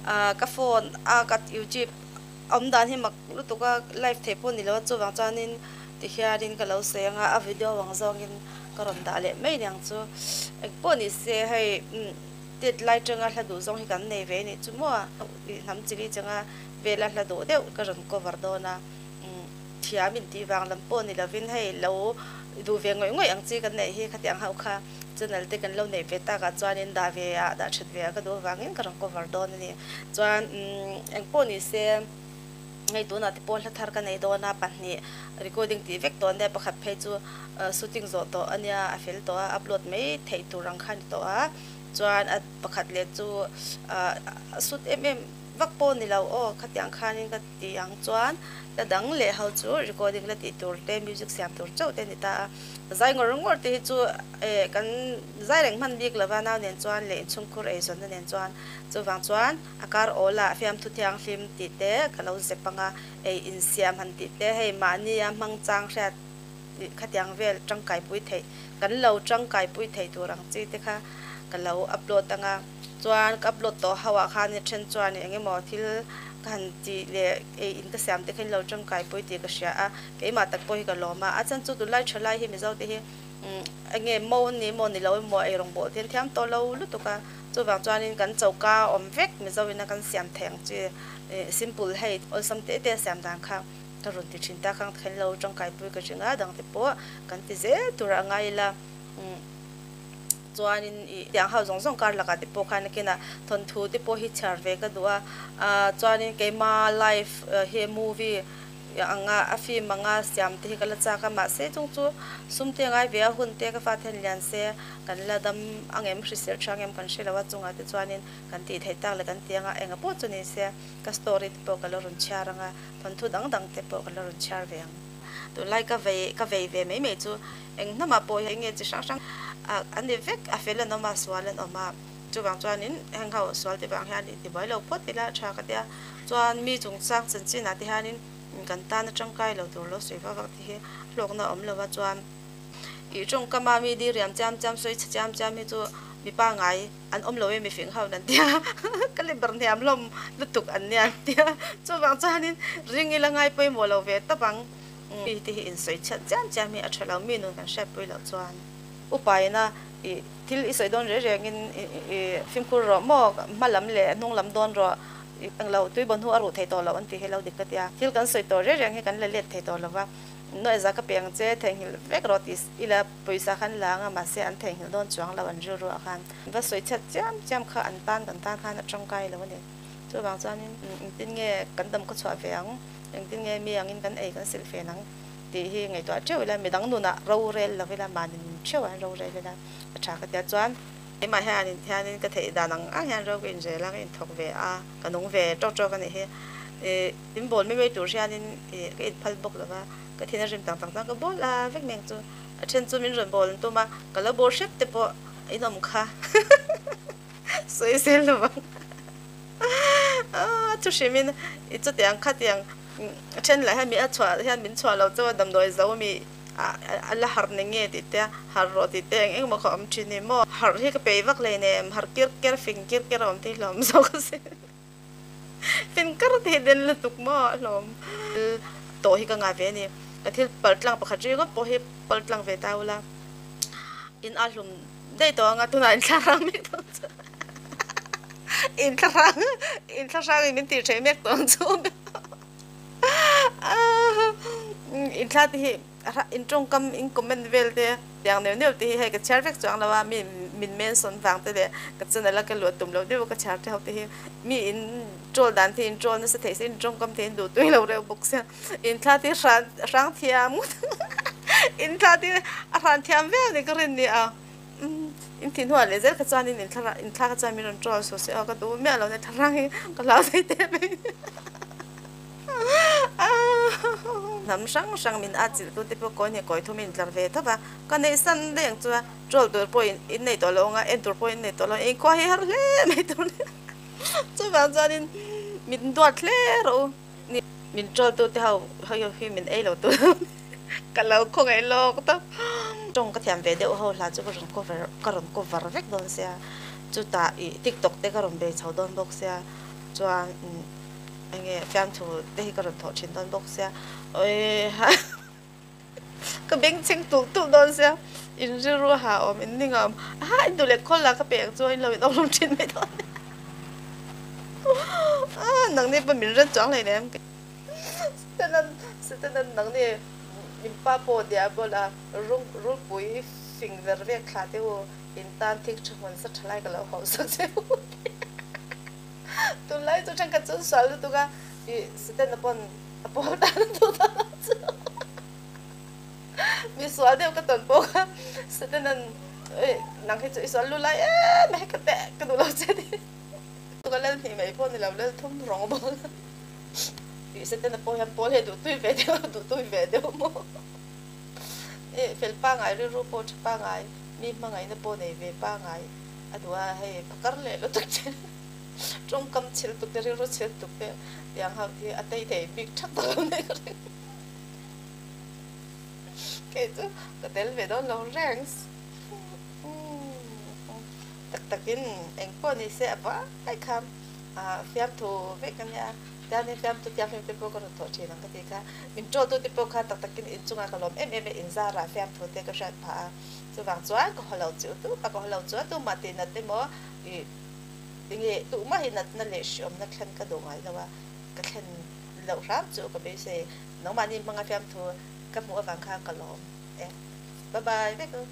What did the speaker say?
Ka phone a ka youtube awm dan hi mak lutuk a live theih pawh ni lo a chuvang chuanin tihianin ka lo sawi anga a video ang zawngin ka rawn dah leh mai niang chu engpawh ni se hei tet lai tanga hla duh zawng hi kan nei ve anih chu maw hnam chili changa vela hla duh deuh ka rawn cover dawn a. Thiam intih vang lam pawh ni lovin hei lo duh ve ngawih ngawih ang chi kan neih hi khatiang ho kha channel te kan lo neih ve takah chuanin dah ve ah dah that ve ah ka duh avangin ka rawn cover dawn a ni. Chuan eng pawh ni se hei tunah te pawh hla thar ka nei dawn a pahnih recording tih vek tawh ania pakhat phei chu shooting zawh tawh ania a fel tawh a upload mai theih tur ang kha a ni tawh a chuan a pakhat leh chu shoot em em vak pawh ni lo aw khatiang khanin ka Tih ang chuan hla dang leh ho chu recording la tih tur te music siam tur chauh te a ni ta a. Zai ngawr ngawr te hi chu eh kan zai reng hman bik lova nau nen chuan leh inchhungkhur eizawnna nen chuan chuvang chuan a kar awl ah fiamthu thianghlim tih te ka lo zep ang a, ei insiam han tih te hei mahnia hmang chang hriat khatiang vel tangkaipui theih kan lo tangkaipui theih tur ang chi te kha ka lo upload ang a. Chuan ka upload tawh ho ah khan then chuan eng emaw thil ka han tih leh ei in ka siam te kha in lo tangkai pawh tih ka hria a, keimah tak pawh hi ka lawm a, a chhan chu tunlai tha lai hi Mizo te hi eng nge mo an ni emaw ni lo emaw ei rawng bawh te an thiam tawh lo lutuk a, chuvang chuanin kan choka awm vek Mizo ina kan siam theih ang chi simple hei awlsam te te a siam dan kha ka rawn ti thin ta kha kha in lo tangkai pui ka ring a, dang te pawh kan ti zel tur a ngai ila. Chuanin ih tiang ho zawng zawng kar lakah te pawh khan nakinah thawnthu te pawh hi chhiar ve ka duh a, ah chuanin keima life hi movie anga a film anga siam te hi ka la chak a, mahse chung chu sum te ngai ve a hun te ka fate hian lian se kan la dam angem hrisel tha angem kan hre lo a chungah te chuanin kan tih theih tak leh kan ti anga enga pawh chu ni se ka story te pawh ka la rawn chhiar anga thawnthu dang dang te pawh ka la rawn chhiar ve ang. Tunlai ka vei ka vei ve mai mai chu eng hnamah pawh hi enge chi hrang hrang an ni vek a fel an awm a sual an awm a chuvang chuanin heng ho sual te vang hian intibuai lo phawt ila tha ka tia chuan mi chungchang chanchin ah te hianin kan tan a tangkai lo tur lo sawi vak vak te hi hlawkna a awm lo a chuan ih tawngkam a mi diriam chiam chiam sawi chhe chiam chiam hi chu mipa ngai an awm lo e mifing ho an tia ka le ber hniam hlawm lutuk an nia an tia chuvang chuanin ring ila ngai pawimawh lo ve tawp ang mi te hi insawi chhiat chiam chiam hi a tha lo mi nun kan hriatpui loh chuan upaina ih thil i sawi dawn reng rengin ih fimkhur rawh maw hma lam leh hnung lam dawn rawh ih englo tui bawn hu a ruh thei tawh loh an tih hi lo dik ka tia thil kan sawi tawh reng reng hi kan la let thei tawh lo va nuaihza ka pe ang che theihnghilh vek rawh tih ila Pawisa khan la anga mahse an theihnghilh dawn chuang lo an rilru ah khan va sawi chhiat chiam chiam kha an tan kan tan khan a tangkai lo a ni. Chuvang chuanin engtin nge kan dam khaw chhuah ve ang, engtin nge mi angin kan ei kan silh fen ang tih hi ngaihtuah theuh ila midang nunah rorel lo ila mahni nun theuh ah hian rorel ila a tha ka tia chuan keimah hianin hianin ka theih dan ang ang hian ro ka inrel a ka inthawk ve a ka nung ve tawk tawk a nih hi ih in bawl mai mai tur hianin ih ka inphal bawk lo va ka thin a rim tang tang chuan ka bawl a vek mai ang chu. A then chu min rawn bawl an tum a, ka lo bawl hrep te pawh in awm kha sawi zel lo vang. Aaa thu hrimin i chutiang khatiang a then lah hian mi a chhuah hian min chhuah lo chauh a damdawi zo mi a la harh ni nge tih te a harh rawh tih te eng eng emaw kha awm thin ni maw. Harh hi ka peih vak hlei nem, harh kir ker fing kir ker a awm te hi hlawm zawk a sin. Fin kar te hi den lutuk maw a hlawm. Thil tawh hi ka ngah ve a ni. Ka thil pal tlang pakhat ringawt pawh hi pal tlang ve ta ula. In a hlum daih tawh anga tunah in thla hrang mek tawh chu. In thla hrang in thla hrang in min tih theih mek tawh ang chu. In thla te hi in tawngkam in comment vel te tiang neuh neuh te hi hei ka chhiar vek chuang lo a mi min mention vang te leh ka channel a ka luah tum loh deuh a ka chhiar te ho te hi mi in troll dan te in troll nasa theih se in tawngkam te in duh tui lo reuh bawk sia in thla te hran hrang thiam ngawt in thla te a hran thiam viau ni ka rin ni a in thih hnuah leh zel kha chuan in thla in thla kha chuan min rawn troll suh se aw ka duh miah lo nia thla hrang hi ka hlau thei teh mai. Hnam hrang hrang min atchilh tu te pawh kawi hnih kawi thum in tlar ve tho va, ka neih san daih ang chu a, troll tur pawh in nei tawh lo ang a, en tur pawh in nei tawh lo ang, inkhua hi har hle mai tur nia, chuvang chuanin min duat hle rawh u, min troll tu te ho hi min ei lo tur ka lo khawngaih lawk tawp, tawng ka thiam ve deuh ho hla chu ka rawn cover ka rawn cover vek dawn sia, chutah ih tiktok te ka rawn bei chho dawn bawk sia. Chuan enge fiamthu te hi ka rawn thawh thin dawn bawk sia awii ha ka beng chheng tulh tulh dawn sia in rilru a ha awm in ning a awm ha in duh leh khawl lah ka pe ang chu in lo in awm hlum thin mai dawn nia a nangni pawh min ren chuang hleinem Setanan Setanan nangni min pa pawh diabol a rulpui fing ver vek thlah teh u. In tan thik tha hmun sa tha lai ka lo hauh sak che u Tunlai chu thenkhat chu an sual lutuk a, ih Setana pawn a pawl tan a duh ta lo chu. Mi sual deuh ka tawn pawh kha Setanan ih nang hi chu i sual lu lai em hei ka teh ka duh lo che ti. Ka lal hnih mai pawh ni lo lal thum rawng bawk a. Ih Setana pawh hian pawl hi a duh tui ve deuh a duh tui ve deuh maw. Ih fel pangai rilru pawh tha pangai. Mi hmangaihna pawh nei ve pangai a duh a, hei phakar leh lutuk che tawngkam chhil tuk te rilru chhil tuk te tiang ho hi a tei thei bik thak ta lo nei ka ring. Kei chu ka tel ve dawn lo reng tak takin eng pawh ni se a vai kha fiamthu vek a nia. Tiangin fiamthu thianghlim te pawh ka rawn thawh thin ang ka ti kha. Min ṭawltu te pawh kha tak takin inchungah ka lawm em em e, inzarah fiamthu te ka hriat phah a. Chuvang chuan ka haw lo chiu tumah ka haw lo chuan tumah tih nat emaw ih enge tumah hi natna leh hriawmna thlen ka duh ngai lo a, ka thlen loh hram chu ka beisei. Nangmahni hmanga fiamthu ka hmuh avang kha ka lawm e. Bye bye vek u.